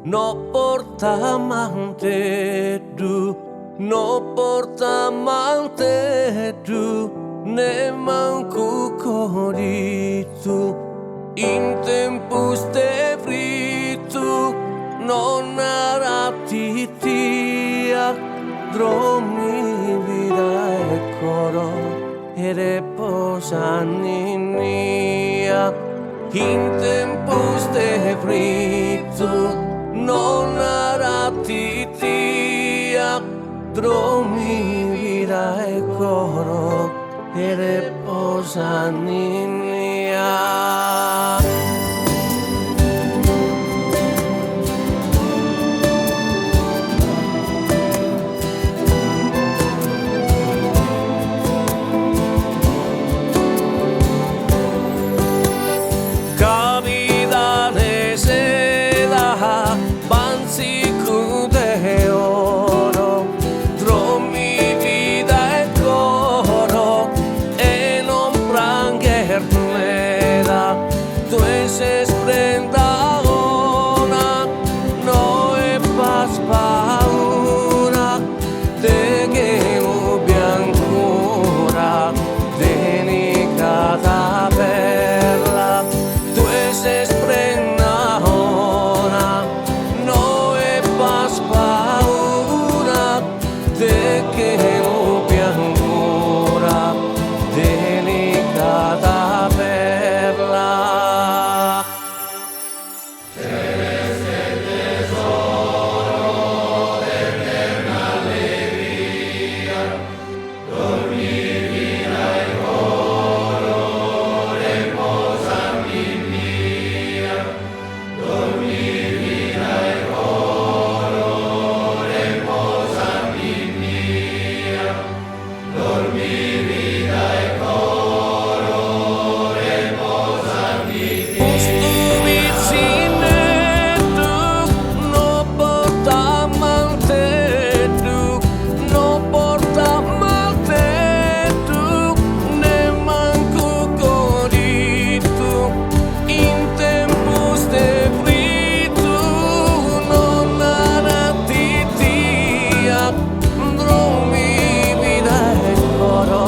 No porta manteddu, no porta manteddu, nemmancu coritu, in tempus de fritu no narat titia, Drommi vida 'e coro e reposa anninnia, in tempus de fritu no narat titia, Drommi vida 'e coro e reposa anninnia. Ca vida de seda, bantzicu de oro, drommi vida 'e coro e non prangher meda, tue ses prenda 'ona, no epas paura de chelu biancura, delicada perla, tue ses prenda 'ona, no epas paura de chelu biancura, delicada perla. Custu pitzinneddu no portat manteddu, no portat manteddu, nemmancu coritu, in tempus de fritu no narat titia, drommi vida 'e coro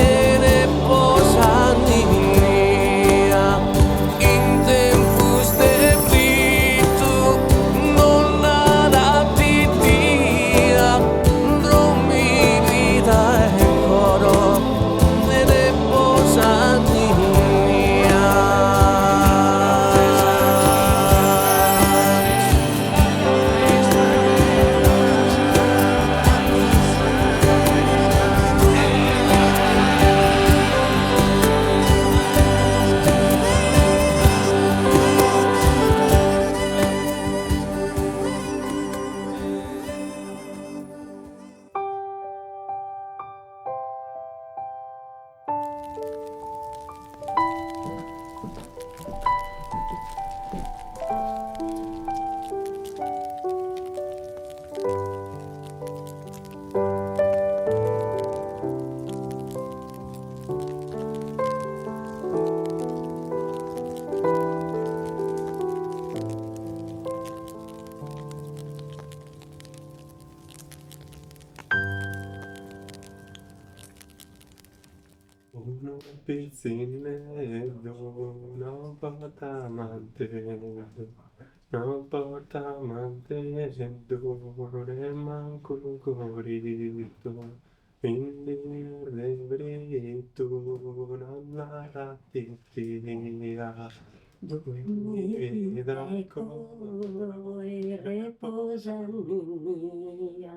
e reposa anninnia, in tempus de fritu no narat titia, drommi vida 'e coro e reposa anninnia. Unu pitzinneddu no portat manteddu, no portat manteddu, nemmancu coritu, in dies de fritu no narat titia, Drommi vida 'e coro e reposa anninnia,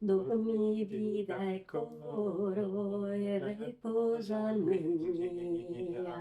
Dormi vida 'e coro e reposa anninnia.